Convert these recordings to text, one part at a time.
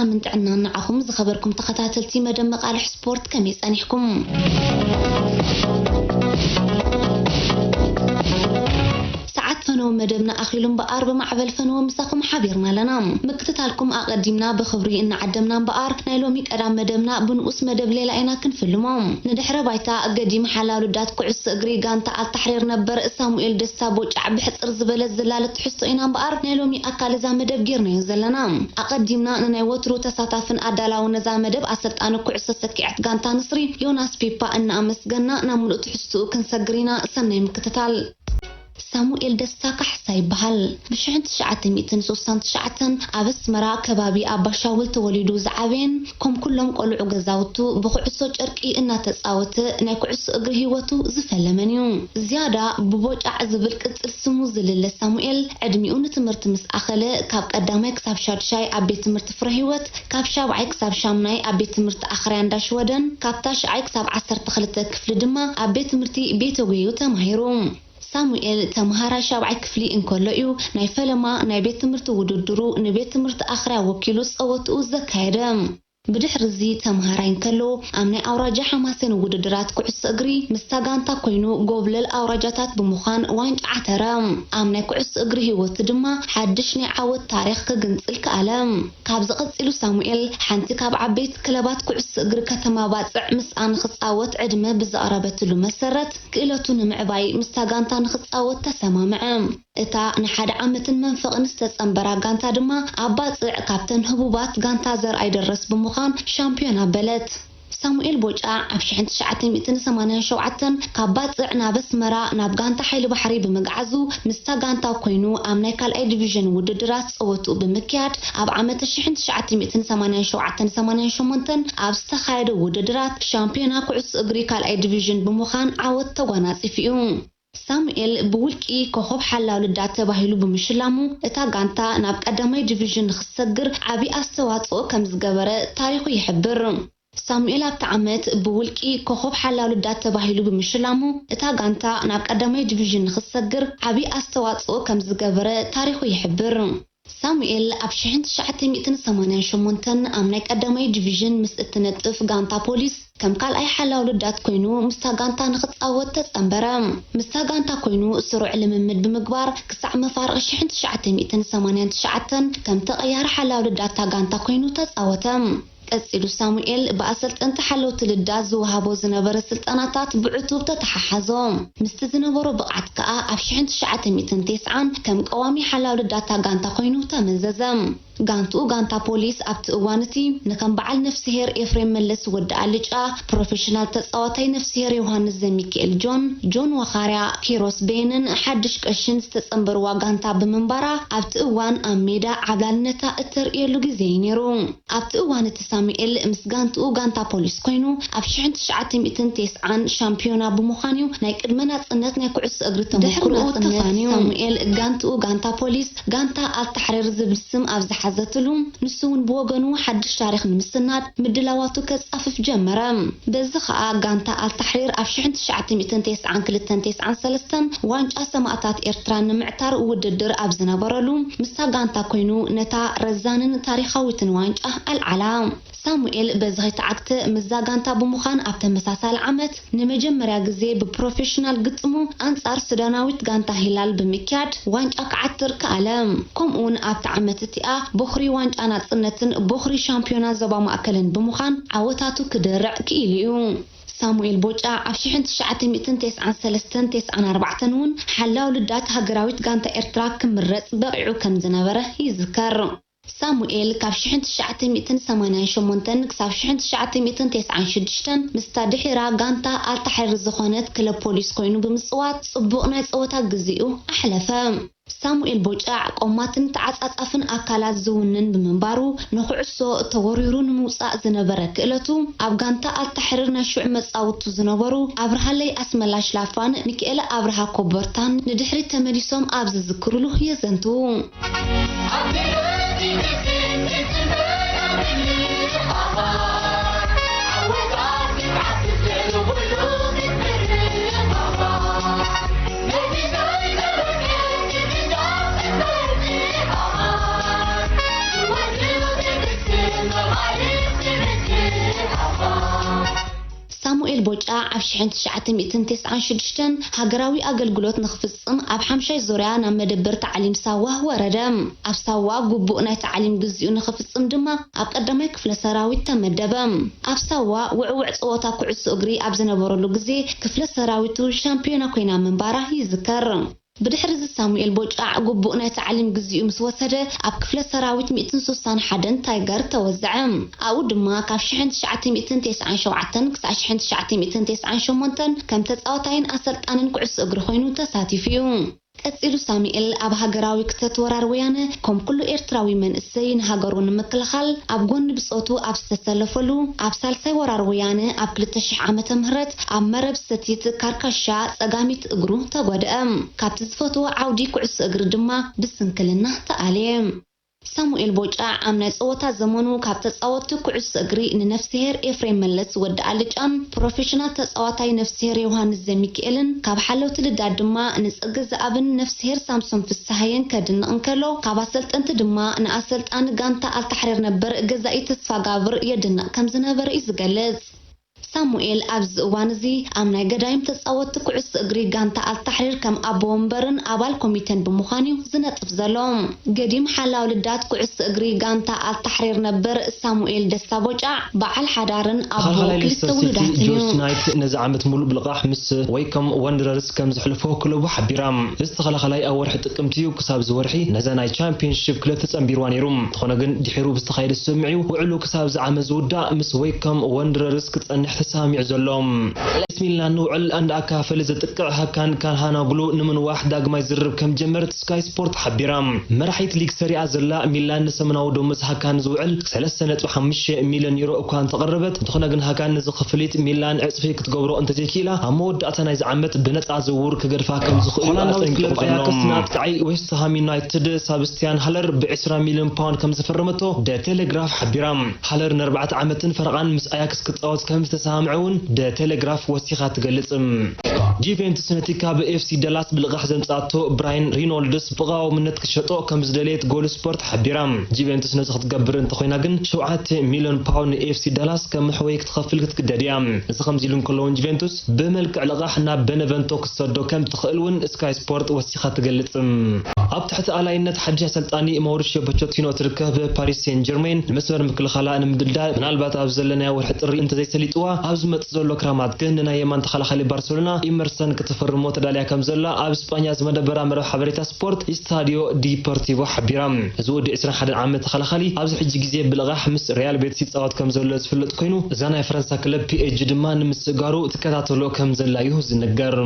ሰላምን ጥዕናን ንዓኹም ዝኸበርኩም ተኸታተልቲ መደብ መቓልሕ ስፖርት፣ ከመይ ጸኒሕኩም? ሰዓት ፈነወ መደብና ኣኺሉ እምበኣር፣ ብማዕበል ፈነወ ምሳኹም ሓቢርና ኣለና። ምክትታልኩም ኣቐዲምና ብኽብሪ እናዓደምና እምበኣር፣ ናይ ሎሚ ቀዳም መደብና ብንኡስ መደብ ሌላ ኢና ክንፍልሞ። ንድሕረ ባይታ ገዲም ሓላው ልዳት ኩዕሶ እግሪ ጋንታ ኣልታሕሪር ነበር ሳሙኤል ደስታ ቦጫዕ ብሕጽር ዝበለት ዝላለ ትሕዝቶ ኢና እምበኣር፣ ናይ ሎሚ ኣካል እዛ መደብ ጌርናዮ ዘለና። ኣቐዲምና ንናይ ወትሩ ተሳታፍን ኣዳላውን ነዛ መደብ ኣሰልጣኒ ኩዕሶ ሰኪዐት ጋንታ ንስሪ ዮናስ ፒፓ እናኣመስገና ናብ ምሉእ ትሕዝትኡ ክንሰግር ኢና። ሰናይ ምክትታል። ሳሙኤል ደስታ ካሕሳ ይበሃል። ብ ሽሕን ትሽዓተ ሚእትን ስሳን ትሽዓተን ኣብ ኣስመራ ከባቢ ኣባሻውል ተወሊዱ ዝዓበየን፣ ከም ኩሎም ቆልዑ ገዛውቱ ብኩዕሶ ጨርቂ እናተጻወተ ናይ ኩዕሶ እግሪ ህይወቱ ዝፈለመን እዩ። ዝያዳ ብቦጫዕ ዝብል ቅጽል ስሙ ዝልለ ሳሙኤል፣ ዕድሚኡ ንትምህርቲ ምስ ኣኸለ፣ ካብ ቀዳማይ ክሳብ ሻድሻይ ኣብ ቤት ትምህርቲ ፍረ ህይወት፣ ካብ ሻብዓይ ክሳብ ሻምናይ ኣብ ቤት ትምህርቲ ኣኽርያ እንዳ ሽወደን፣ ካብ ታሽዓይ ክሳብ ዓሰርተ ክልተ ክፍሊ ድማ ኣብ ቤት ትምህርቲ ቤተጎዩ ተማሂሩ። ሳሙኤል ተምሃራይ ሻብዓይ ክፍሊ እንከሎ እዩ ናይ ፈለማ ናይ ቤት ትምህርቲ ውድድሩ ንቤት ትምህርቲ ኣኽርያ ወኪሉ ጸወትኡ ዘካየደ። ብድሕሪ እዚ ተምሃራይ እንከሎ ኣብ ናይ ኣውራጃ ሓማሴን ውድድራት ኩዕሶ እግሪ ምስታ ጋንታ ኮይኑ ጎብለል ኣውራጃታት ብምዃን ዋንጫ ዓተረ። ኣብ ናይ ኩዕሶ እግሪ ህይወቱ ድማ ሓድሽ ናይ ዓወት ታሪኽ ክግንጽል ከኣለ። ካብዚ ቀጺሉ ሳሙኤል ሓንቲ ካብ ዓበይቲ ክለባት ኩዕሶ እግሪ ከተማ ባጽዕ ምስኣ ንኽጻወት ዕድመ ብዘቕረበትሉ መሰረት ክእለቱ ንምዕባይ ምስታ ጋንታ ንኽጻወት ተሰማምዐ። እታ ንሓደ ዓመትን መንፈቕን ዝተጸንበራ ጋንታ ድማ ኣብ ባጽዕ ካብተን ህቡባት ጋንታ ዘርኣይ ደረስ ብምዃን ሻምፒዮን ኣበለት። ሳሙኤል ቦጫ ኣብ ሽሕን ትሽዓተ ሚእትን ሰማንያን ሸውዓተን ካብ ባጽዕ ናብ ኣስመራ ናብ ጋንታ ሓይሊ ባሕሪ ብምግዓዙ ምስታ ጋንታ ኮይኑ ኣብ ናይ ካልኣይ ዲቪዥን ውድድራት ጸወትኡ ብምክያድ ኣብ ዓመተ ሽሕን ትሽዓተ ሚእትን ሰማንያን ሸውዓተን ሰማንያን ሸሞንተን ኣብ ዝተኻየደ ውድድራት ሻምፒዮና ኩዕሶ እግሪ ካልኣይ ዲቪዥን ብምዃን ዓወት ተጓናጺፉ እዩ። ሳሙኤል ብውልቂ ኮኾብ ሓላው ልዳት ተባሂሉ ብምሽላሙ፣ እታ ጋንታ ናብ ቀዳማይ ዲቪዥን ንኽትሰግር ዓቢ ኣስተዋጽኦ ከም ዝገበረ ታሪኹ ይሕብር። ሳሙኤል ኣብቲ ዓመት ብውልቂ ኮኾብ ሓላው ልዳት ተባሂሉ ብምሽላሙ፣ እታ ጋንታ ናብ ቀዳማይ ዲቪዥን ንኽትሰግር ዓቢ ኣስተዋጽኦ ከም ዝገበረ ታሪኹ ይሕብር። ሳሙኤል ኣብ ሽሕን ትሽዓተ ሚእትን ሰማንያን ሸሞንተን ኣብ ናይ ቀዳማይ ዲቪዥን ምስ እትነጥፍ ጋንታ ፖሊስ ከም ካልኣይ ሓላው ልዳት ኮይኑ ምስታ ጋንታ ንኽጻወት ተጸንበረ። ምስታ ጋንታ ኮይኑ ስሩዕ ልምምድ ብምግባር ክሳዕ መፋርቕ ሽሕን ትሽዓተ ሚእትን ሰማንያን ትሽዓተን ከም ተቐያሪ ሓላው ልዳት እታ ጋንታ ኮይኑ ተጻወተ። ቀጺሉ ሳሙኤል ብኣሰልጠንቲ ሓለውቲ ልዳት ዝወሃቦ ዝነበረ ስልጠናታት ብዕቱብ ተተሓሓዞ። ምስቲ ዝነበሮ ብቕዓት ከኣ ኣብ ሽሕን ትሽዓተ ሚእትን ተስዓን ከም ቀዋሚ ሓላው ልዳት እታ ጋንታ ኮይኑ ተመዘዘ። ጋንትኡ ጋንታ ፖሊስ ኣብቲ እዋን እቲ ንከም በዓል ነፍስሄር ኤፍሬም መለስ፣ ወዲ ኣልጫ፣ ፕሮፌሽናል ተጻዋታይ ነፍስሄር ዮሃንስ ዘሚካኤል ጆን፣ ጆን ዋኻርያ፣ ኪሮስ በየነን ሓድሽ ቀሽን ዝተጸንበርዋ ጋንታ ብምንባራ ኣብቲ እዋን ኣብ ሜዳ ዓብላልነታ እተርእየሉ ግዜ እዩ ነይሩ። ኣብቲ እዋን እቲ ሳሙኤል ምስ ጋንትኡ ጋንታ ፖሊስ ኮይኑ ኣብ ሽሕን ትሽዓተ ሚእትን ተስዓን ሻምፒዮና ብምዃን እዩ ናይ ቅድመ ናጽነት ናይ ኩዕሶ እግሪ ተመኩሮ ድሕሪ ናጽነት ተፋንዩ። ሳሙኤል ጋንትኡ ጋንታ ፖሊስ ጋንታ ኣልታሕሪር ዝብል ስም ኣብ ዝሓዘትሉ፣ ንሱ እውን ብወገኑ ሓድሽ ታሪኽ ንምስናድ ምድላዋቱ ከጻፍፍ ጀመረ። በዚ ኸኣ ጋንታ ኣልታሕሪር ኣብ ሽሕን ትሽዓተ ሚእትን ተስዓን ክልተን ተስዓን ሰለስተን ዋንጫ ሰማእታት ኤርትራ ንምዕታር ውድድር ኣብ ዝነበረሉ፣ ምስታ ጋንታ ኮይኑ ነታ ረዛንን ታሪኻዊትን ዋንጫ ኣልዓላ። ሳሙኤል በዚ ከይተዓግተ ምስዛ ጋንታ ብምዃን ኣብ ተመሳሳሊ ዓመት ንመጀመርያ ግዜ ብፕሮፌሽናል ግጥሙ ኣንጻር ሱዳናዊት ጋንታ ሂላል ብምክያድ ዋንጫ ክዓትር ከኣለ። ከምኡውን ኣብቲ ዓመት እቲኣ ቦኽሪ ዋንጫ ናጽነትን ቦኽሪ ሻምፒዮና ዞባ ማእከልን ብምዃን ዓወታቱ ክደርዕ ክኢሉ እዩ። ሳሙኤል ቦጫ ኣብ ሽሕን ትሽዓተ ሚእትን ተስዓን ሰለስተን ተስዓን ኣርባዕተን እውን ሓላው ልዳት ሃገራዊት ጋንታ ኤርትራ ክምረጽ በቒዑ ከም ዝነበረ ይዝከር። ሳሙኤል ካብ ሽሕን ትሽዓተ ሚእትን ሰማንያን ሸሞንተን ክሳብ ሽሕን ትሽዓተ ሚእትን ተስዓን ሽዱሽተን ምስታ ድሒራ ጋንታ ኣልታሕሪር ዝኾነት ክለብ ፖሊስ ኮይኑ ብምጽዋት ጽቡቕ ናይ ጸወታ ግዜኡ ኣሕለፈ። ሳሙኤል ቦጫዕ ቆማትን ተዓጻጻፍን ኣካላት ዝውንን ብምንባሩ፣ ንኹዕሶ ተወሪሩ ንምውጻእ ዝነበረ ክእለቱ፣ ኣብ ጋንታ ኣልታሕሪር ናይ ሽዑ መጻውቱ ዝነበሩ ኣብርሃለይ ኣስመላሽ ላፋን ሚኪኤለ ኣብርሃ ኮቦርታን ንድሕሪት ተመሊሶም ኣብ ዝዝክሩሉ የዘንትዉ። ሳሙኤል ቦጫ ኣብ ሽሕን ትሽዓተ ሚእትን ተስዓን ሽዱሽተን ሃገራዊ ኣገልግሎት ንኽፍጽም ኣብ ሓምሻይ ዙርያ ናብ መደበር ታዕሊም ሳዋ ወረደ። ኣብ ሳዋ ግቡእ ናይ ታዕሊም ግዚኡ ንኽፍጽም ድማ ኣብ ቀዳማይ ክፍለ ሰራዊት ተመደበ። ኣብ ሳዋ ውዕውዕ ጸወታ ኩዕሶ እግሪ ኣብ ዝነበረሉ ግዜ ክፍለ ሰራዊቱ ሻምፒዮና ኮይና ምንባራ ይዝከር። ብድሕሪ እዚ ሳሙኤል ቦጫዕ ግቡእ ናይ ታዕሊም ግዚኡ ምስ ወሰደ ኣብ ክፍለ ሰራዊት ሚእትን ስሳን ሓደን ታይገር ተወዘዐ። ኣብኡ ድማ ካብ ሽሕን ትሽዓተ ሚእትን ተስዓን ሸውዓተን ክሳብ ሽሕን ትሽዓተ ሚእትን ተስዓን ሸሞንተን ከም ተጻዋታይን ኣሰልጣንን ኩዕሶ እግሪ ኮይኑ ተሳቲፉ እዩ። ቀጺሉ ሳሙኤል ኣብ ሃገራዊ ክተት ወራር ወያነ ከም ኩሉ ኤርትራዊ መንእሰይ ንሃገሩ ንምክልኻል ኣብ ጎኒ ብጾቱ ኣብ ዝተሰለፈሉ ኣብ ሳልሳይ ወራር ወያነ ኣብ ክልተ ሽሕ ዓመተ ምህረት ኣብ መረብ ሰቲት ካርካሻ ጸጋሚት እግሩ ተጎድአ። ካብቲ ዝፈትዎ ዓውዲ ኩዕሶ እግሪ ድማ ብስንክልና ተኣልየ። ሳሙኤል ቦጫዕ ኣብ ናይ ጸወታ ዘመኑ ካብ ተጻወትቲ ኩዕሶ እግሪ ንነፍስሄር ኤፍሬም መለስ ወዲ ኣልጫን ፕሮፌሽናል ተጻዋታይ ነፍስሄር ዮሃንስ ዘሚክኤልን ካብ ሓለውቲ ልዳት ድማ ንጽጊ ዘኣብን ነፍስሄር ሳምሶን ፍስሃየን ከድንቕ እንከሎ፣ ካብ ኣሰልጠንቲ ድማ ንኣሰልጣኒ ጋንታ ኣልታሕሪር ነበር ገዛኢ ተስፋጋብር የድንቕ ከም ዝነበረ እዩ ዝገልጽ። ሳሙኤል ኣብዚ እዋን እዚ ኣብ ናይ ገዳይም ተጻወትቲ ኩዕሶ እግሪ ጋንታ ኣልታሕሪር ከም ኣቦ ወንበርን ኣባል ኮሚቴን ብምዃን እዩ ዝነጥፍ ዘሎ። ገዲም ሓላው ልዳት ኩዕሶ እግሪ ጋንታ ኣልታሕሪር ነበር ሳሙኤል ደስታ ቦጫዕ በዓል ሓዳርን ኣቦ ተኸላኻላይ ክልተ ሌስተር ሲቲ ውሉዳትን እዩ። ጆሽ ናይት ነዚ ዓመት ሙሉእ ብልቓሕ ምስ ወይኮም ወንደረርስ ከም ዘሕልፎ ክለቡ ሓቢራ። እዚ ተኸላኻላይ ኣብ ወርሒ ጥቅምቲ እዩ ክሳብ እዚ ወርሒ ነዛ ናይ ቻምፒየንሺፕ ክለብ ተጸንቢርዋ ነይሩ። እንተኾነ ግን ድሒሩ ብዝተኻየደ ስምምዕ እዩ ውዕሉ ክሳብ እዚ ዓመት ዝውዳእ ምስ ወይኮም ወንደረርስ ክጸንሕ ተሰማሚዑ ዘሎ። ኤሲ ሚላን ንውዕል እንዳኣካፈለ ዘጥቅዕ ሃካን ካልሃናግሉ ንምንዋሕ ዳግማይ ዝርርብ ከም ጀመረት ስካይ ስፖርት ሓቢራ። መራሒት ሊግ ሰሪኣ ዘላ ሚላን ንሰሙናዊ ደሞዝ ሃካን ዝውዕል ሰለስተ ነጥቢ ሓሙሽተ ሚልዮን ዩሮ እኳ እንተቐረበት፣ እንተኾነ ግን ሃካን ነዚ ክፍሊት ሚላን ዕጽፊ ክትገብሮ እንተዘይክኢላ፣ ኣብ መወዳእታ ናይዚ ዓመት ብነጻ ዝውውር ክገድፋ ከም ዝኽእሉ ሆላንዳዊት ኣጠንቂቑ ክለብ ዘሎ። ኣያክስ ንኣጥቃዓይ ዌስትሃም ዩናይትድ ሳብስቲያን ሃለር ብዕስራ ሚልዮን ፓውንድ ከም ዘፈረመቶ ደ ቴሌግራፍ ሓቢራ። ሃለር ንኣርባዕተ ዓመትን ፈረቓን ምስ ኣያክስ ክጻወት ከም ዝተሰማምዐ እውን ደ ቴሌግራፍ ወሲኻ ትገልጽ። ጁቬንቱስ ነቲ ካብ ኤፍሲ ዳላስ ብልቓሕ ዘምጽኣቶ ብራይን ሪኖልድስ ብቐዋምነት ክትሸጦ ከም ዝደለየት ጎል ስፖርት ሓቢራ። ጁቬንቱስ ነዚ ክትገብር እንተኾይና ግን ሸውዓተ ሚልዮን ፓውንድ ንኤፍሲ ዳላስ ከም መሕወዪ ክትኸፍል ክትግደድ እያ። እዚ ከምዚ ኢሉ እንከሎ እውን ጁቬንቱስ ብመልክዕ ልቓሕ ናብ ቤነቨንቶ ክትሰዶ ከም ትኽእል እውን ስካይ ስፖርት ወሲኻ ትገልጽ። ኣብ ትሕቲ ኣላይነት ሓድሽ ኣሰልጣኒ ማውሪሲዮ ፖቸቲኖ ትርከብ ፓሪስ ሴን ጀርሜን ንመስመር ምክልኻላ ንምድልዳል ምናልባት ኣብ ዘለናዮ ወርሒ ጥሪ እንተዘይሰሊጥዋ ኣብ ዝመጽእ ዘሎ ክራማት ግን ንናይ የማን ተኸላኻሊ ባርሰሎና ኢመርሰን ክትፍርሞ ተዳልያ ከም ዘላ ኣብ ስጳኛ ዝመደበራ መረብ ሓበሬታ ስፖርት ኢስታዲዮ ዲፖርቲቮ ሓቢራ። እዚ ወዲ ዕስራን ሓደን ዓመት ተኸላኻሊ ኣብዚ ሕጂ ግዜ ብልቓሕ ምስ ሪያል ቤቲስ ይጻወት ከም ዘሎ ዝፍለጥ ኮይኑ እዛ ናይ ፈረንሳ ክለብ ፒኤስጂ ድማ ንምስእጋሩ ትከታተሎ ከም ዘላ እዩ ዝንገር።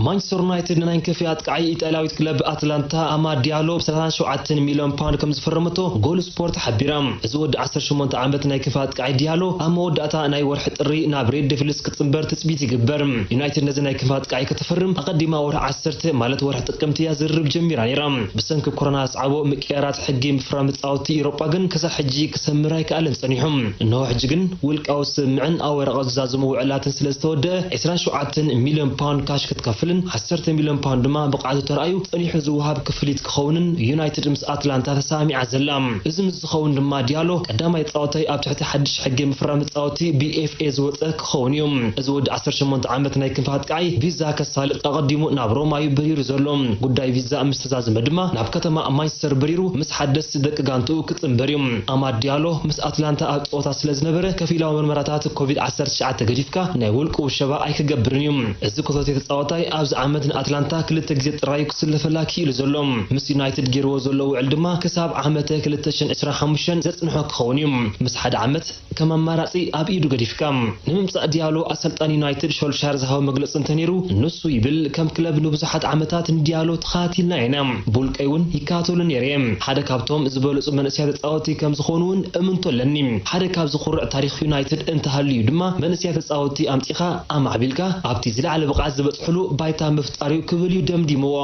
ማንቸስተር ዩናይትድ ንናይ ክፍሊ ኣጥቃዓይ ኢጣልያዊት ክለብ ኣትላንታ ኣማድ ዲያሎ ብ ሰላሳን ሸውዓተን ሚልዮን ፓውንድ ከም ዝፈረመቶ ጎል ስፖርት ሓቢራ። እዚ ወዲ ዓሰርተ ሸሞንተ ዓመት ናይ ክፍሊ ኣጥቃዓይ ዲያሎ ኣብ መወዳእታ ናይ ወርሒ ጥሪ ናብ ሬድ ዴቪልስ ክጽንበር ትጽቢት ይግበር። ዩናይትድ ነዚ ናይ ክፍሊ ኣጥቃዓይ ከተፈርም ኣቐዲማ ወርሒ ዓሰርተ ማለት ወርሒ ጥቅምቲ እያ ዝርርብ ጀሚራ ነይራ። ብሰንኪ ኮሮና ዘስዓቦ ምቅያራት ሕጊ ምፍራም መጻወቲ ኤውሮጳ ግን ክሳብ ሕጂ ክሰምር ኣይከኣለን ጸኒሑ። እንሆ ሕጂ ግን ውልቃዊ ስምምዕን ኣብ ወረቐት ዝዛዘሙ ውዕላትን ስለ ዝተወደአ፣ ዕስራን ሸውዓተን ሚልዮን ፓውንድ ካሽ ክትከፍልን ዓሰርተ ሚልዮን ፓውንድ ድማ ብቕዓቱ ተራእዩ ጸኒሑ ዝወሃብ ክፍሊት ክኸውንን ዩናይትድ ምስ ኣትላንታ ተሰማሚዓ ዘላ። እዚ ምስ ዝኸውን ድማ ዲያሎ ቀዳማይ ጻወታይ ኣብ ትሕቲ ሓድሽ ሕጊ ምፍራም መጻወቲ ብኤፍኤ ዝወጸ ክኸውን እዩ። እዚ ወዲ ዓሰርተ ሸሞንተ ዓመት ናይ ክንፊ ኣጥቃዓይ ቪዛ ከሳልጥ ኣቐዲሙ ናብ ሮማ እዩ በሪሩ ዘሎ። ጉዳይ ቪዛ ምስ ተዛዘመ ድማ ናብ ከተማ ማንቸስተር በሪሩ ምስ ሓደስቲ ደቂ ጋንትኡ ክጽንበር እዩ። ኣማድ ዲያሎ ምስ ኣትላንታ ኣብ ጸወታ ስለ ዝነበረ ከፊላዊ ምርመራታት ኮቪድ ዓሰርተ ትሽዓተ ገዲፍካ ናይ ውልቁ ውሸባ ኣይክገብርን እዩ። እዚ ኮተቴ ተጻዋታይ ኣብዚ ዓመት ንኣትላንታ ክልተ ግዜ ጥራይ ክስለፈላ ክኢሉ ዘሎ። ምስ ዩናይትድ ገይርዎ ዘሎ ውዕል ድማ ክሳብ ዓመተ ክልተ ሽሕን ዕስራን ሓሙሽተን ዘጽንሖ ክኸውን እዩ። ምስ ሓደ ዓመት ከም ኣማራጺ ኣብ ኢዱ ገዲፍካ። ንምምጻእ ዲያሎ ኣሰልጣኒ ዩናይትድ ሾልሻር ዝሃቦ መግለጺ እንተነይሩ፣ ንሱ ይብል ከም ክለብ ንብዙሓት ዓመታት ንዲያሎ ተኸታቲልና ኢና። ብውልቀይ እውን ይከታተሎ ነይረ እየ። ሓደ ካብቶም ዝበለጹ መንእሰያት ተጻወቲ ከም ዝኾኑ እውን እምንቶ ኣለኒ። ሓደ ካብ ዝኹርዕ ታሪኽ ዩናይትድ እንተሃልዩ ድማ መንእሰያት ተጻወቲ ኣምጺኻ ኣማዕቢልካ ኣብቲ ዝለዓለ ብቕዓት ዝበጽሕሉ ባይታ ምፍጣር እዩ ክብል እዩ ደምዲምዎ።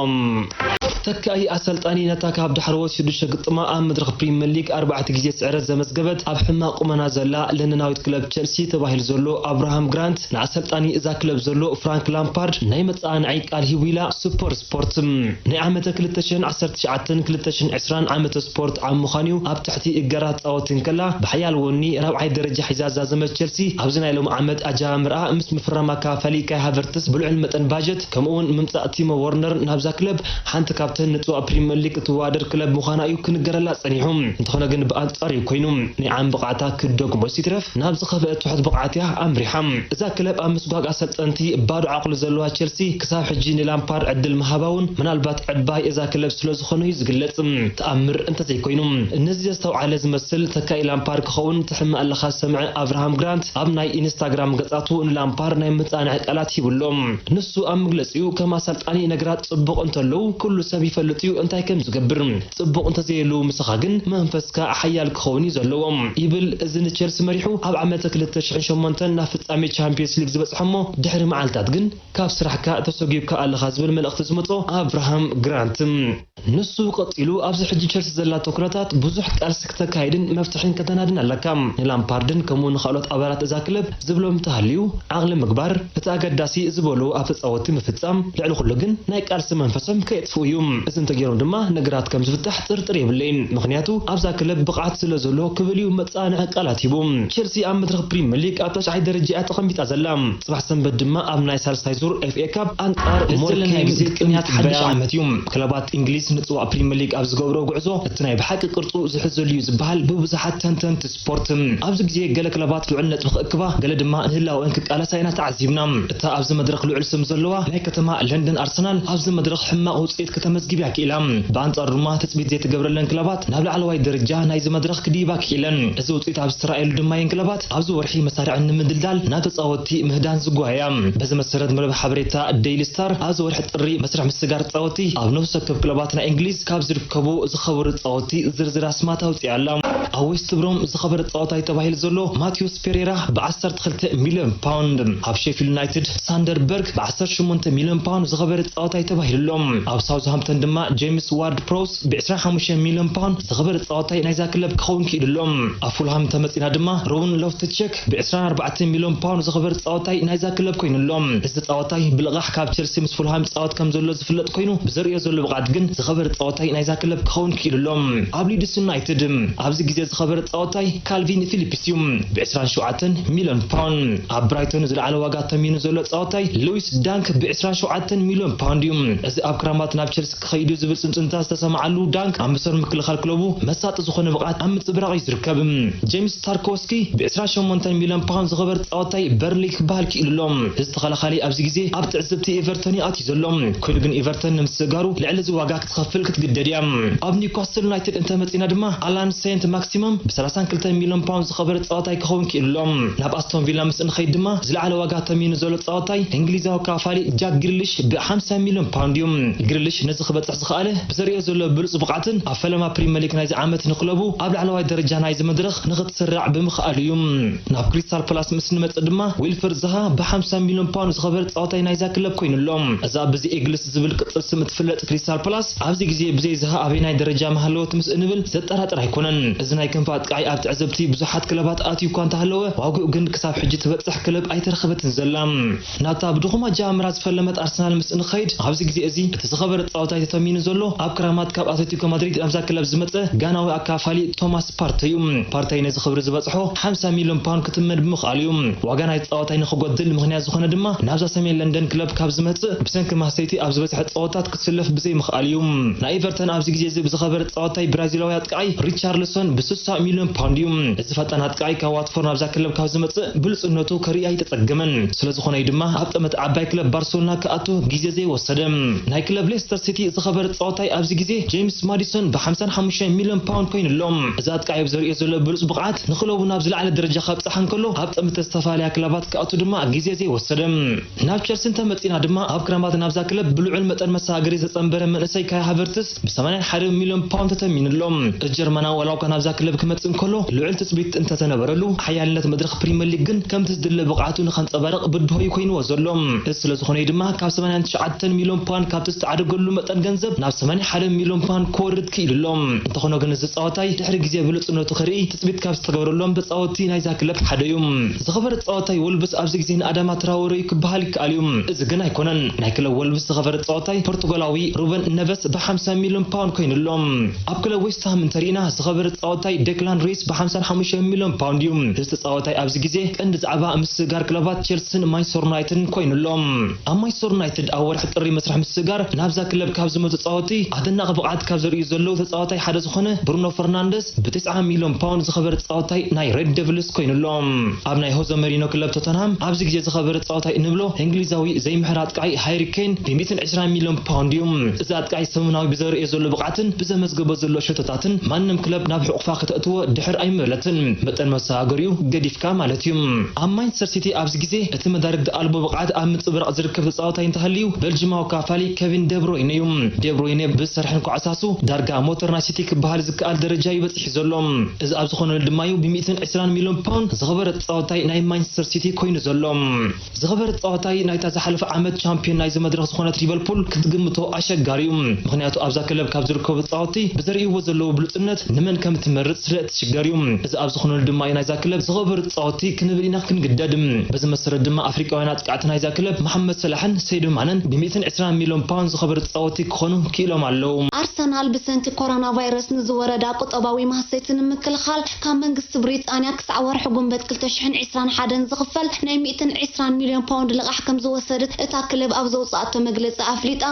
ተካኢ ኣሰልጣኒ ነታ ካብ ዳሕረዎት ሽዱሽተ ግጥማ ኣብ መድረኽ ፕሪምየር ሊግ ኣርባዕተ ግዜ ስዕረት ዘመዝገበት፣ ኣብ ሕማቕ ቁመና ዘላ ለንደናዊት ክለብ ቸልሲ ተባሂሉ ዘሎ ኣብርሃም ግራንት፣ ንኣሰልጣኒ እዛ ክለብ ዘሎ ፍራንክ ላምፓርድ ናይ መጸዓንዒ ቃል ሂቡ ኢላ ሱፐር ስፖርት። ናይ ዓመተ ክልተ ሽሕን ዓሰርተ ትሽዓተን ክልተ ሽሕን ዕስራን ዓመተ ስፖርት ዓም ምዃኑ እዩ፣ ኣብ ትሕቲ እገራ ትጻወት እንከላ፣ ብሓያል ወኒ ራብዓይ ደረጃ ሒዛ ዝዛዘመት ቸልሲ፣ ኣብዚ ናይ ሎሚ ዓመት ኣጀማምርኣ ምስ ምፍራማ ካፋሊ ካይ ሃቨርትስ ብልዑል መጠን ባጀት፣ ከምኡ'ውን ምምጻእ ቲሞ ወርነር ናብዛ ክለብ፣ ሓንቲ ካብተን ንጽዋእ ፕሪምየር ሊግ እትወዳደር ክለብ ምዃና እዩ ክንገረላ ጸኒሑ። እንተኾነ ግን ብኣንጻሩ እዩ ኮይኑ። ናይ ዓም ብቕዓታ ክትደግሞ ሲትረፍ፣ ናብ ዝኸፍአ ትሑት ብቕዓት እያ ኣምሪሓ። እዛ ክለብ ኣብ ምስጓግ ኣሰልጠንቲ ባዶ ዓቕሉ ዘለዋ ቸልሲ፣ ክሳብ ሕጂ ንላምፓርድ ዕድል ምሃባ እውን ምናልባት ዕባይ እዛ ክለብ ስለ ዝኾነ እዩ ዝግለጽ። ተኣምር እንተዘይኮይኑ። ነዚ ዘስተውዓለ ዝመስል ተካኢ ላምፓርድ ክኸውን ትሕመ ኣለኻ ዝሰምዐ ኣብርሃም ግራንት፣ ኣብ ናይ ኢንስታግራም ገጻቱ ንላምፓርድ ናይ መጻንዒ ቃላት ሂቡ ኣሎ። ንሱ ኣብ መግለጺኡ፣ ከም ኣሰልጣኒ ነገራት ጽቡቕ እንተለዉ፣ ኩሉ ሰብ ይፈልጥ እዩ እንታይ ከም ዝገብር። ጽቡቕ እንተዘየሉ ምሳኻ ግን መንፈስካ ሓያል ክኸውን እዩ ዘለዎ፣ ይብል። እዚ ንቸልሲ መሪሑ ኣብ ዓመተ ክልተ ሽሕን ሸሞንተን ናብ ፍጻሜ ቻምፒየንስ ሊግ ዝበጽሐሞ ድሕሪ መዓልታት ግን ካብ ስራሕካ ተሰጒግካ ኣለኻ ዝብል መልእኽቲ ዝመጾ ኣብርሃም ግራንት። ንሱ ቀጺሉ፣ ኣብዚ ሕጂ ቸልሲ ዘላቶ ኩነታት ብዙሕ ቃልሲ ክተካይድን መፍትሕን ከተናድን ኣለካ። ንላምፓርድን ከምኡ ንኻልኦት ኣባላት እዛ ክለብ ዝብሎም እንተሃልዩ፣ ዓቕሊ ምግባር፣ እቲ ኣገዳሲ ዝበሎ ኣብ ተጻወትቲ ምፍጻም፣ ልዕሊ ኩሉ ግን ናይ ቃልሲ መንፈሶም ከየጥፍኡ እዩ። እዚ እንተገይሮም ድማ ነገራት ከም ዝፍታሕ ጥርጥር የብለይን። ምኽንያቱ ኣብዛ ክለብ ብቕዓት ስለ ዘሎ ክብል እዩ መጻንዒ ቃላት ሂቡ። ቸልሲ ኣብ መድረኽ ፕሪምየር ሊግ ኣብ ተሽዓይ ደረጃ እያ ተቐሚጣ ዘላ። ጽባሕ ሰንበት ድማ ኣብ ናይ ሳልሳይ ዙር ኤፍ ኤ ካፕ ኣንጻር እዚ ሞሪኬን ግዜ ግጥም ቅንያት ሓድሽ ትበያ። ዓመት እዩ። ክለባት እንግሊዝ ንጽዋእ ፕሪምየር ሊግ ኣብ ዝገብሮ ጉዕዞ እቲ ናይ ብሓቂ ቅርጹ ዝሕዘሉ እዩ ዝበሃል ብብዙሓት ተንተንቲ ስፖርት። ኣብዚ ግዜ ገለ ክለባት ልዑል ነጥቢ ክእክባ፣ ገለ ድማ ንህላወን ክቃለሳ ኢና ተዓዚብና። እታ ኣብዚ መድረኽ ልዑል ስም ዘለዋ ናይ ከተማ ለንደን ኣርሰናል ኣብዚ መድረኽ ሕማቕ ውጽኢት ከተመዝግብ እያ ክኢላ። ብኣንጻሩ ድማ ትጽቢት ዘይተገብረለን ክለባት ናብ ላዕለዋይ ደረጃ ናይዚ መድረኽ ክድይባ ክኢለን። እዚ ውጽኢት ኣብ ዝተራእየሉ ድማ እየን ክለባት ኣብዚ ወርሒ መሳርዐን ንምድልዳል ናብ ተጻወትቲ ምህዳን ዝጓያ። በዚ መሰረት መርበብ ሓበሬታ ዴይሊ ስታር ኣብዚ ወርሒ ጥሪ መስርሕ ምስጋር ተጻወትቲ ኣብ ነፍሲ ወከፍ ክለባት ናይ እንግሊዝ ካብ ዝርከቡ ዝኸበሩ ተጻወትቲ ዝርዝር ኣስማት ኣውጺኣ ኣላ። ኣብ ዌስት ብሮም ዝኸበረ ተጻዋታይ ተባሂሉ ዘሎ ማቴዎስ ፔሬራ ብ ዓሰርተ ክልተ ሚልዮን ፓውንድ፣ ኣብ ሼፊልድ ዩናይትድ ሳንደርበርግ ብ ዓሰርተ ሸሞንተ ሚልዮን ፓውንድ ዝኸበረ ተጻዋታይ ተባሂሉ ኣሎ። ኣብ ሳውዝሃምፕተን ድማ ጄምስ ዋርድ ፕሮውስ ብ ዕስራን ሓሙሽተን ሚልዮን ፓውንድ ዝኸበረ ተጻዋታይ ናይዛ ክለብ ክኸውን ክኢሉ ኣሎ። ኣብ ፉልሃም ተመጺና ድማ ሮውን ሎፍትስ ቼክ ብ ዕስራን ኣርባዕተን ሚልዮን ፓውንድ ዝኸበረ ተጻዋታይ ናይዛ ክለብ ኮይኑ ኣሎ። እዚ ተጻዋታይ ብልቓሕ ካብ ቸልሲ ምስ ፉልሃም ይጻወት ከም ዘሎ ዝፍለጥ ኮይኑ፣ ብዘርእዮ ዘሎ ብቕዓት ግን ዝኸበረ ተጻዋታይ ናይዛ ክለብ ክኸውን ክኢሉ ኣሎ። ኣብ ሊድስ ዩናይትድ ኣብዚ ግዜ ዝኸበረ ተጻዋታይ ካልቪን ፊሊፕስ እዩ፣ ብ ዕስራን ሸውዓተን ሚልዮን ፓውንድ። ኣብ ብራይቶን ዝለዓለ ዋጋ ተሚኑ ዘሎ ተጻዋታይ ሉዊስ ዳንክ ብ ዕስራን ሸውዓተን ሚልዮን ፓውንድ እዩ። እዚ ኣብ ክራማት ናብ ቸልሲ ክኸይድ እዩ ዝብል ጽንጽንታ ዝተሰምዓሉ ዳንክ፣ ኣብ መስመር ምክልኻል ክለቡ መሳጢ ዝኾነ ብቕዓት ኣብ ምጽብራቕ እዩ ዝርከብ። ጄምስ ታርኮስኪ ብ ዕስራን ሸሞንተን ሚልዮን ፓውንድ ዝኸበር ተጻዋታይ በርንሊ ክበሃል ክኢሉ ኣሎ። እዚ ተኸላኻሊ ኣብዚ ግዜ ኣብ ትዕዝብቲ ኤቨርተን እዩ ኣትዩ ዘሎ። ኮይኑ ግን ኤቨርተን ንምስግጋሩ ልዕሊ እዚ ዋጋ ክትኸፍል ክትግደድ እያ። ኣብ ኒውካስትል ዩናይትድ እንተመጺና ድማ ኣላን ሴንት ማክሲመም ብ ሰላሳን ክልተን ሚልዮን ፓውንድ ዝኸበረ ተጻዋታይ ክኸውን ክኢሉ ኣሎ። ናብ ኣስቶን ቪላ ምስ እንኸይድ ድማ ዝለዓለ ዋጋ ተሚኑ ዘሎ ተጻዋታይ እንግሊዛዊ ካፋሊ ጃክ ግሪሊሽ ብ ሓምሳ ሚልዮን ፓውንድ እዩ። ግሪሊሽ ነዚ ክበጽሕ ዝኸኣለ ብዘርእዮ ዘሎ ብሉጽ ብቕዓትን ኣብ ፈለማ ፕሪምየር ሊግ ናይዚ ዓመት ንክለቡ ኣብ ላዕለዋይ ደረጃ ናይዚ መድረኽ ንኽትስራዕ ብምኽኣሉ እዩ። ናብ ክሪስታል ፓላስ ምስ ንመጽእ ድማ ዊልፍርድ ዛሃ ብ ሓምሳ ሚልዮን ፓውንድ ዝኸበረ ተጻዋታይ ናይዛ ክለብ ኮይኑ ኣሎ። እዛ ብዚ ኤግልስ ዝብል ቅጽል ስም እትፍለጥ ክሪስታል ፓላስ ኣብዚ ግዜ ብዘይ ዛሃ ኣበይናይ ደረጃ ምሃለወት ምስ እንብል ዘጠራጥር ኣይኮነን። እዚ ናይ ክንፊ ኣጥቃዒ ኣብ ትዕዝብቲ ብዙሓት ክለባት ኣትዩ እኳ እንተሃለወ፣ ዋግኡ ግን ክሳብ ሕጂ ትበጽሕ ክለብ ኣይተረኸበትን ዘላ። ናብታ ብድኹም ኣጀማምራ ዝፈለመት ኣርሰናል ምስ እንኸይድ፣ ኣብዚ ግዜ እዚ እቲ ዝኸበረ ተጻዋታይ ተተሚኑ ዘሎ ኣብ ክራማት ካብ ኣትሌቲኮ ማድሪድ ናብዛ ክለብ ዝመጸ ጋናዊ ኣካፋሊ ቶማስ ፓርተይ እዩ። ፓርተይ ነዚ ክብሪ ዝበጽሖ ሓምሳ ሚልዮን ፓውንድ ክትመን ብምኽኣሉ እዩ። ዋጋ ናይ ተጻዋታይ ንኽጎድል ምኽንያት ዝኾነ ድማ ናብዛ ሰሜን ለንደን ክለብ ካብ ዝመጽእ ብሰንኪ ማስተይቲ ኣብ ዝበዝሐ ጸወታት ክስለፍ ብዘይምኽኣሉ እዩ። ናይ ኤቨርተን ኣብዚ ግዜ እዚ ብዝኸበረ ተጻዋታይ ብራዚላዊ ኣጥቃዓይ ሪቻርልሶን ብ ስሳ ሚልዮን ፓውንድ እዩ። እዚ ፈጣን ኣጥቃዓይ ካብ ዋትፎርድ ናብዛ ክለብ ካብ ዝመጽእ ብሉጽነቱ ከርኢ ኣይተጸገመን። ስለ ዝኾነ እዩ ድማ ኣብ ጠመተ ዓባይ ክለብ ባርሴሎና ክኣቱ ግዜ ዘይወሰደ። ናይ ክለብ ሌስተር ሲቲ ዝኸበረ ተጻዋታይ ኣብዚ ግዜ ጄምስ ማዲሶን ብ ሓምሳን ሓሙሽተን ሚልዮን ፓውንድ ኮይኑ ኣሎ። እዚ ኣጥቃዓይ ኣብ ዘርእዮ ዘሎ ብሉጽ ብቕዓት ንክለቡ ናብ ዝለዓለ ደረጃ ከብጽሓ እንከሎ፣ ኣብ ጠመተ ዝተፈላለያ ክለባት ክኣቱ ድማ ግዜ ዘይወሰደ። ናብ ቸልሲ እንተመጺና ድማ ኣብ ክረማት ናብዛ ክለብ ብልዑል መጠን መሰጋገሪ ዘጸንበረ መንእሰይ ካይ ሃቨርትስ ብ ሰማንያን ሓደን ሚልዮን ፓውንድ ተተሚኑ ኣሎ። እዚ ጀርመናዊ ዋላ እኳ ናብዛ ክለብ ክመጽእ እንከሎ ልዑል ትጽቢት እንተተነበረሉ፣ ሓያልነት መድረኽ ፕሪምየር ሊግ ግን ከምቲ ዝድለ ብቕዓቱ ንኸንጸባርቕ ብድሆ እዩ ኮይንዎ ዘሎ። እዚ ስለ ዝኾነ እዩ ድማ ካብ ሰማንያን ትሽዓተን ሚልዮን ፓውንድ ካብቲ ዝተዓደገሉ መጠን ገንዘብ ናብ ሰማንያ ሓደ ሚልዮን ፓውንድ ክወርድ ክኢሉ ኣሎ። እንተኾነ ግን እዚ ጸዋታይ ድሕሪ ግዜ ብሉጽነቱ ክርኢ ትጽቢት ካብ ዝተገብረሎም ተጻወትቲ ናይዛ ክለብ ሓደ እዩ። ዝኸበረ ተጻዋታይ ወልቭስ ኣብዚ ግዜ ንኣዳማ ትራወረ እዩ ክበሃል ይከኣል እዩ። እዚ ግን ኣይኮነን። ናይ ክለብ ወልቭስ ዝኸበረ ተጻዋታይ ፖርቱጋላዊ ሩበን ነቨስ ብ ሓምሳ ሚልዮን ፓውንድ ኮይኑ ኣሎ። ኣብ ክለብ ዌስትሃም እንተሪእና ዝኸበረ ተጻዋታይ ዴክላን ሪስ ብ ሓምሳን ሓሙሽተን ሚልዮን ፓውንድ እዩ። እዚ ተጻዋታይ ኣብዚ ግዜ ቀንዲ ዛዕባ ምስግጋር ክለባት ቸልሲን ማንቸስተር ዩናይትድን ኮይኑ ኣሎ። ኣብ ማንቸስተር ዩናይትድ ኣብ ወርሒ ጥሪ መስርሕ ምስግጋር ናብዛ ክለብ ካብ ዝመጹ ተጻወትቲ ኣደናቂ ብቕዓት ካብ ዘርእዩ ዘለዉ ተጻዋታይ ሓደ ዝኾነ ብሩኖ ፈርናንደስ ብ ተስዓ ሚልዮን ፓውንድ ዝኸበረ ተጻዋታይ ናይ ሬድ ደቪልስ ኮይኑ ኣሎ። ኣብ ናይ ሆዘ መሪኖ ክለብ ቶተንሃም ኣብዚ ግዜ ዝኸበረ ተጻዋታይ እንብሎ እንግሊዛዊ ዘይምሕር ኣጥቃዒ ሃሪ ኬን ብ ሚእትን ዕስራን ሚልዮን ፓውንድ እዩ። እዚ ኣጥቃዒ ሰሙናዊ ብዘርእዮ ዘሎ ብቕዓትን ብዘመዝገቦ ዘሎ ሸቶታትን ማንም ክለብ ናብ ሕቑፋ ከተእትዎ ድሕር ኣይምበለትን። መጠን መሰጋገሪኡ ገዲፍካ ማለት እዩ። ኣብ ማንቸስተር ሲቲ ኣብዚ ግዜ እቲ መዳርግቲ ኣልቦ ብቕዓት ኣብ ምጽብራቕ ዝርከብ ተጻዋታይ እንተሃልዩ በልጅማዊ ካፋሊ ኬቪን ደብሮይነ እዩ። ደብሮይነ ብሰርሕን ኳዕሳሱ ዳርጋ ሞተር ናይ ሲቲ ክበሃል ዝከኣል ደረጃ እዩ በጺሑ ዘሎ። እዚ ኣብ ዝኾነሉ ድማ እዩ ብ ሚእትን ዕስራን ሚልዮን ፓውንድ ዝኸበረ ተጻዋታይ ናይ ማንቸስተር ሲቲ ኮይኑ ዘሎ። ዝኸበረ ተጻዋታይ ናይታ ዝሓለፈ ዓመት ቻምፒዮን ናይዚ መድረኽ ዝኾነት ሊቨርፑል ክትግምቶ ኣሸጋሪ እዩ። ምኽንያቱ ኣብዛ ክለብ ካብ ዝርከቡ ተጻወትቲ ብዘርእይዎ ዘለዉ ብሉጽነት ንመን ከም ትመርጽ ስለ እትሽገር እዩ። እዚ ኣብ ዝኾነሉ ድማ እዩ ናይዛ ክለብ ዝኸበሩ ተጻወትቲ ክንብል ኢና ክንግደድ። በዚ መሰረት ድማ ኣፍሪቃውያን ኣጥቃዕቲ ናይዛ ክለብ መሓመድ ሰላሕን ሰይዶ ማነን ብ ሚእትን ዕስራን ሚልዮን ፓውንድ ዝኸበሩ ተጻወትቲ ክኾኑ ክኢሎም ኣለዉ። ኣርሰናል ብሰንኪ ኮሮና ቫይረስ ንዝወረዳ ቁጠባዊ ማህሰይቲ ንምክልኻል ካብ መንግስቲ ብሪጣንያ ክሳዕ ወርሒ ጉንበት ክልተ ሽሕን ዕስራን ሓደን ዝኽፈል ናይ ሚእትን ዕስራን ሚልዮን ፓውንድ ልቓሕ ከም ዝወሰደት እታ ክለብ ኣብ ዘውጽኣቶ መግለጺ ኣፍሊጣ።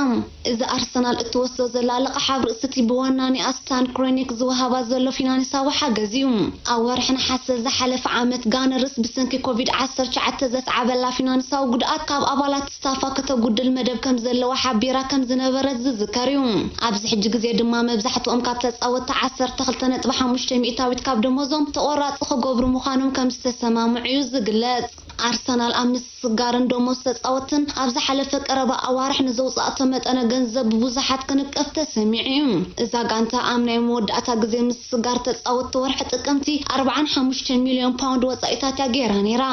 እዚ ኣርሰናል እትወስዶ ዘላ ልቓሕ ኣብ ርእሲ እቲ ብወናኒኣ ስታን ክሮኒክ ዝወሃባ ዘሎ ፊናንሳዊ ሓገዝ እዩ። ኣብ ወርሒ ነሓሰ ዝሓለፈ ዓመት ጋነርስ ብሰንኪ ኮቪድ ዓሰርተ ትሽዓተ ዘስዓበላ ፊናንሳዊ ጉድኣት ካብ ኣባላት ስታፋ ከተጉድል መደብ ከም ዘለዋ ሓቢራ ከም ዝነበረት ዝዝከር እዩ። ኣብዚ ሕጂ ግዜ ድማ መብዛሕትኦም ካብ ተጻወትቲ ዓሰርተ ክልተ ነጥቢ ሓሙሽተ ሚእታዊት ካብ ደሞዞም ተቖራጺ ክገብሩ ምዃኖም ከም ዝተሰማምዑ እዩ ዝግለጽ። ኣርሰናል ኣብ ምስግጋርን ደሞዝ ተጻወትን ኣብ ዝሓለፈ ቀረባ ኣዋርሕ ንዘውጻእቶ መጠነ ገንዘብ ብብዙሓት ክንቀፍ ተሰሚዑ እዩ። እዛ ጋንታ ኣብ ናይ መወዳእታ ግዜ ምስግጋር ተጻወቲ ወርሒ ጥቅምቲ ኣርባዓን ሓሙሽተን ሚልዮን ፓውንድ ወጻኢታት እያ ገይራ ነይራ።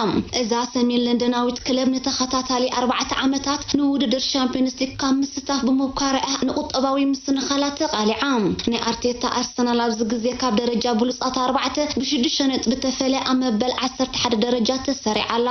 እዛ ሰሜን ለንደናዊት ክለብ ንተኸታታሊ ኣርባዕተ ዓመታት ንውድድር ሻምፒዮንስ ሊግ ካብ ምስታፍ ብምብኳርኣ ንቁጠባዊ ምስንኻላት ተቓሊዓ። ናይ ኣርቴታ ኣርሰናል ኣብዚ ግዜ ካብ ደረጃ ብሉጻት ኣርባዕተ ብሽዱሽተ ነጥቢ ተፈልያ ኣብ መበል ዓሰርተ ሓደ ደረጃ ተሰሪዓ ኣላ።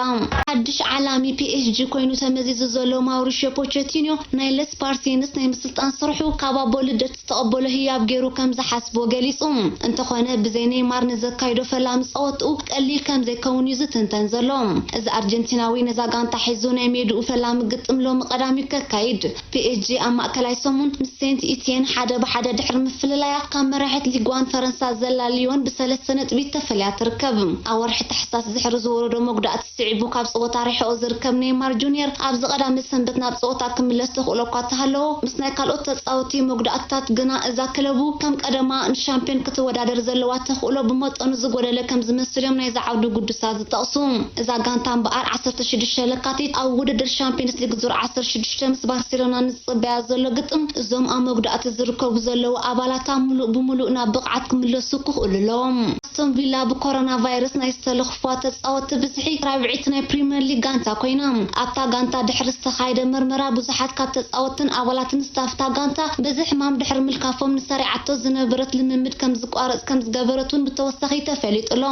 ሓድሽ ዓላሚ ፒ ኤስ ጂ ኮይኑ ተመዚዙ ዘሎ ማውሪሽዮ ፖቸቲኖ ናይ ለስፓርሲንስ ናይ ምስልጣን ስርሑ ካብ ኣቦ ልደት ዝተቐበሎ ህያብ ገይሩ ከም ዝሓስቦ ገሊጹ። እንተኾነ ብዘይ ኔይማር ንዘካይዶ ፈላሚ ጸወትኡ ቀሊል ከም ዘይከውን እዩ ዝትንተን ዘሎ። እዚ ኣርጀንቲናዊ ነዛ ጋንታ ሒዙ ናይ ሜድኡ ፈላሚ ግጥም ሎሚ ቀዳም እዩ ከካይድ። ፒ ኤስ ጂ ኣብ ማእከላይ ሰሙን ምስ ሴንት ኢትየን ሓደ ብሓደ ድሕሪ ምፍልላያ ካብ መራሒት ሊግ ዋን ፈረንሳ ዘላ ሊዮን ብሰለስተ ነጥቢ ተፈልያ ትርከብ። ኣብ ወርሒ ታሕሳስ ዝሕሪ ዝወረዶ መጉዳእቲ ስዒቡ ካብ ጸወታ ርሒቑ ዝርከብ ኔይማር ጁንየር ኣብዚ ቀዳመ ሰንበት ናብ ጸወታ ክምለስ ተኽእሎ እኳ እንተሃለዎ ምስ ናይ ካልኦት ተጻወቲ መጉዳእትታት ግና እዛ ክለቡ ከም ቀደማ ንሻምፒዮን ክትወዳደር ዘለዋ ተኽእሎ ብመጠኑ ዝጎደለ ከም ዝመስል እዮም ናይዛ ዓውዲ ግዱሳት ዝጠቕሱ። እዛ ጋንታ እምበኣር ዓሰርተ ሽዱሽተ ለካቲት ኣብ ውድድር ሻምፒዮንስ ሊግ ዙር ዓሰርተ ሽዱሽተ ምስ ባርሴሎና ንዝጽበያ ዘሎ ግጥም እዞም ኣብ መጉዳእቲ ዝርከቡ ዘለዉ ኣባላታ ምሉእ ብምሉእ ናብ ብቕዓት ክምለሱ ክኽእሉ ኣለዎም። ኣስቶን ቪላ ብኮሮና ቫይረስ ናይ ዝተለኽፉዋ ተጻወትቲ ብዝሒ ራብዐይቲ ናይ ፕሪምየር ሊግ ጋንታ ኮይና። ኣብታ ጋንታ ድሕሪ ዝተኻየደ መርመራ ብዙሓት ካብ ተጻወትን ኣባላትን ስታፍ እታ ጋንታ በዚ ሕማም ድሕሪ ምልካፎም ንሰሪዓቶ ዝነበረት ልምምድ ከም ዝቋረጽ ከም ዝገበረት እውን ብተወሳኺ ተፈሊጡ ኣሎ።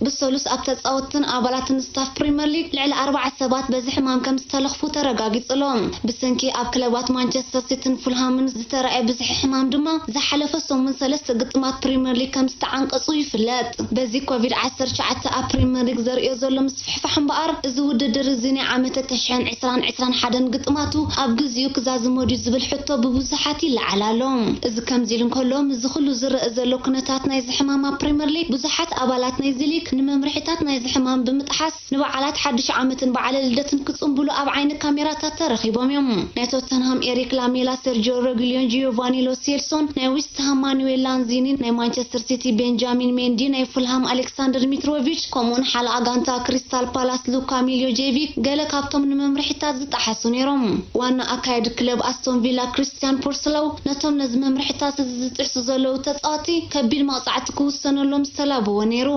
ብሰሉስ ኣብ ተጻወትን ኣባላትን ስታፍ ፕሪምየር ሊግ ልዕሊ ኣርባዓ ሰባት በዚ ሕማም ከም ዝተለኽፉ ተረጋጊጹ ኣሎ። ብሰንኪ ኣብ ክለባት ማንቸስተር ሲቲን ፉልሃምን ዝተራእየ ብዝሒ ሕማም ድማ ዝሓለፈ ሰሙን ሰለስተ ግጥማት ፕሪምየር ሊግ ከም ዝተዓንቀጹ ይፍለጥ። በዚ ኮቪድ ዓሰርተ ትሽዓተ ኣብ ፕሪምየር ሊግ ዘርእዮ ዘሎ ምስፍሕፋሕ እምበኣር እዚ ውድድር እዚ ናይ ዓመተ ተሽሕን ዕስራን ዕስራን ሓደን ግጥማቱ ኣብ ግዚኡ ክዛዝሞ ድዩ ዝብል ሕቶ ብብዙሓት ይለዓል ኣሎ። እዚ ከምዚ ኢሉ እንከሎ፣ ምስዚ ኩሉ ዝረአ ዘሎ ኩነታት ናይዚ ሕማም ኣብ ፕሪምየር ሊግ ብዙሓት ኣባላት ናይዚ ሊግ ንመምርሒታት ናይዚ ሕማም ብምጥሓስ ንበዓላት ሓድሽ ዓመትን በዓለ ልደትን ክጽንብሉ ኣብ ዓይኒ ካሜራታት ተረኺቦም እዮም። ናይ ቶተንሃም ኤሪክ ላሜላ፣ ሴርጂዮ ሮጊልዮን ጂዮቫኒ ሎ ሴልሶን፣ ናይ ዌስትሃም ማኑዌል ላንዚኒ፣ ናይ ማንቸስተር ሲቲ ቤንጃሚን ሜንዲ፣ ናይ ፉልሃም ኣሌክሳንደር ሚትሮቪች፣ ከምኡውን ሓለኣ ጋንታ ክሪስታል ፓላስ ሉካ ሚልዮጄቪክ ገለ ካብቶም ንመምርሒታት ዝጠሓሱ ነይሮም። ዋና ኣካያዲ ክለብ ኣስቶን ቪላ ክሪስቲያን ፖርስሎው ነቶም ነዚ መምርሒታት እዚ ዝጥሕሱ ዘለዉ ተጻወቲ ከቢድ መቕጻዕቲ ክውሰነሎም ዝተላበወ ነይሩ።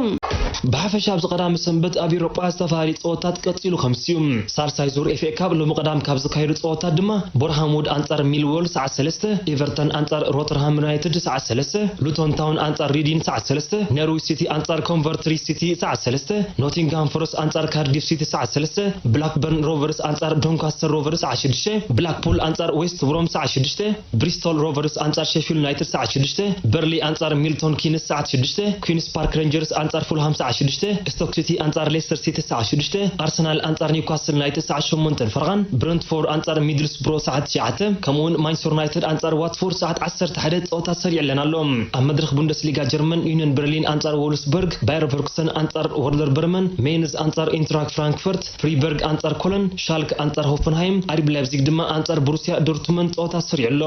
ብሓፈሻ ኣብዚ ቀዳሚ ሰንበት ኣብ ኤውሮጳ ዝተፈላለዩ ጸወታት ቀጺሉ ከምስዩ። ሳልሳይ ዙር ኤፍኤ ካፕ ሎሚ ቀዳም ካብ ዝካየዱ ጸወታት ድማ ቦርሃምውድ ኣንጻር ሚልዎል ሰዓት ሰለስተ፣ ኤቨርተን ኣንጻር ሮተርሃም ዩናይትድ ሰዓት ሰለስተ፣ ሉቶን ታውን ኣንጻር ሪዲን ሰዓት ሰለስተ፣ ኖርዊች ሲቲ ኣንጻር ኮንቨርትሪ ሲቲ ሰዓት ሰለስተ፣ ኖቲንግሃም ፎረስት ኣንጻር ካርዲፍ ሲቲ ሰዓት ሰለስተ፣ ብላክበርን ሮቨርስ ኣንጻር ዶንካስተር ሮቨርስ ሰዓት ሽዱሽተ፣ ብላክፑል ኣንጻር ዌስት ብሮም ሰዓት ሽዱሽተ፣ ብሪስቶል ሮቨርስ ኣንጻር ሼፊልድ ዩናይትድ ሰዓት ሽዱሽተ፣ በርሊ ኣንጻር ሚልቶን ኪንስ ሰዓት ሽዱሽተ፣ ኩንስ ፓርክ ሬንጀርስ ኣንጻር ፉልሃም ሰዓት ሽዱሽተ፣ ስቶክ ሲቲ ኣንጻር ሌስተር ሲቲ ሰዓት ሽዱሽተ፣ ኣርሰናል ኣንጻር ኒውካስል ዩናይትድ ሰዓት ሸሞንተን ፈረቓን፣ ብረንትፎርድ ኣንጻር ሚድልስብሮ ሰዓት ትሽዓተ፣ ከምኡውን ማንቸስተር ዩናይትድ ኣንጻር ዋትፎርድ ሰዓት ዓሰርተ ሓደ ጸወታ ሰሪዕለን ኣሎ። ኣብ መድረኽ ቡንደስሊጋ ጀርመን ዩኒዮን በርሊን ኣንጻር ዎልስበርግ፣ ባየር ቨርኩሰን ኣንጻር ወርደር በርመን፣ ሜንዝ ኣንጻር ኢንትራክት ፍራንክፈርት፣ ፍሪበርግ ኣንጻር ኮለን፣ ሻልክ ኣንጻር ሆፈንሃይም፣ ኣርቢ ላይፕዚግ ድማ ኣንጻር ብሩስያ ዶርትመንድ ጸወታ ሰሪዑ ኣሎ።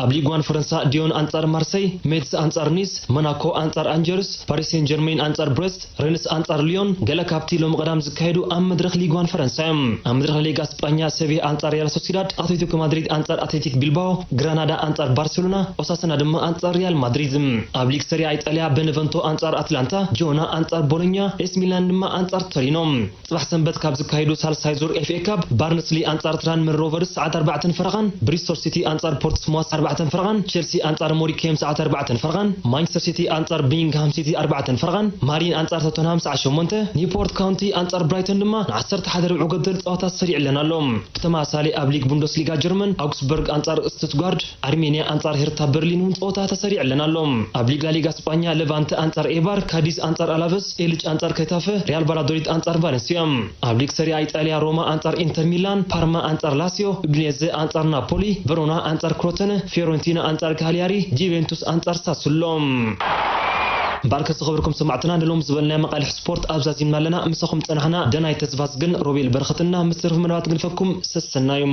ኣብ ሊግ ዋን ፈረንሳ ዲዮን ኣንጻር ማርሰይ፣ ሜትስ ኣንጻር ኒስ፣ ሞናኮ ኣንጻር ኣንጀርስ፣ ፓሪስ ሴን ጀርሜን ኣንጻር ብሬስት፣ ሬንስ ኣንጻር ሊዮን ገለ ካብቲ ሎሚ ቀዳም ዝካየዱ ኣብ መድረኽ ሊግ ዋን ፈረንሳ እዮም። ኣብ መድረኽ ሊጋ ስጳኛ ሰቪያ ኣንጻር ሪያል ሶሲዳድ፣ ኣትሌቲኮ ማድሪድ ኣንጻር ኣትሌቲክ ቢልባኦ፣ ግራናዳ ኣንጻር ባርሴሎና፣ ኦሳሰና ድማ ኣንጻር ሪያል ማድሪድ። ኣብ ሊግ ሰሪያ ኢጣልያ በነቨንቶ ኣንጻር ኣትላንታ፣ ጂዮና ኣንጻር ቦሎኛ፣ ኤስ ሚላን ድማ ኣንጻር ቶሪኖ። ጽባሕ ሰንበት ካብ ዝካየዱ ሳልሳይ ዙር ኤፍኤ ካፕ፣ ባርንስሊ ኣንጻር ትራንመን ሮቨርስ ሰዓት ኣርባዕተን ፈረቓን፣ ብሪስቶል ሲቲ ኣንጻር ፖርትስማውዝ ኣርባዕተን ፈረቓን፣ ቸልሲ ኣንጻር ሞሪኬም ሰዓት ኣርባዕተን ፈረቓን፣ ማንቸስተር ሲቲ ኣንጻር ቢንግሃም ሲቲ ኣርባዕተን ፈረቓን፣ ማሪን ኣንጻር ቶተንሃም ሰዓት ሸሞንተ፣ ኒውፖርት ካውንቲ ኣንጻር ብራይተን ድማ ንዓሰርተ ሓደ ርብዒ ገደል ጸወታ ሰሪዕለን ኣሎ። ብተመሳሳሊ ኣብ ሊግ ቡንደስሊጋ ጀርመን፣ ኣውግስበርግ ኣንጻር ስቱትጋርድ፣ ኣርሜንያ ኣንጻር ሄርታ በርሊን እውን ጸወታ ተሰሪዕለን ኣሎ። ኣብ ሊግ ላሊጋ ስጳኛ፣ ሌቫንተ ኣንጻር ኤባር፣ ካዲዝ ኣንጻር ኣላቨስ፣ ኤልጭ ኣንጻር ከታፈ፣ ሪያል ቫላዶሊድ ኣንጻር ቫለንሲያ። ኣብ ሊግ ሰሪያ ኢጣልያ፣ ሮማ ኣንጻር ኢንተር ሚላን፣ ፓርማ ኣንጻር ላሲዮ፣ ዩዲኔዘ ኣንጻር ናፖሊ፣ ቨሮና ኣንጻር ክሮተነ፣ ፊዮረንቲና ኣንጻር ካሊያሪ፣ ጁቬንቱስ ኣንጻር ሳሱሎ። እምበኣርከ ዝኸበርኩም ሰማዕትና፣ ንሎም ዝበልናዮ መቓልሕ ስፖርት ኣብዛዚምና ኣለና። ምሳኹም ጸናሕና ደናይ ተስፋዝግን ሮቤል በረኸትና። ምስ ትርፊ መደባት ክንፈኩም ሰሰናዩ።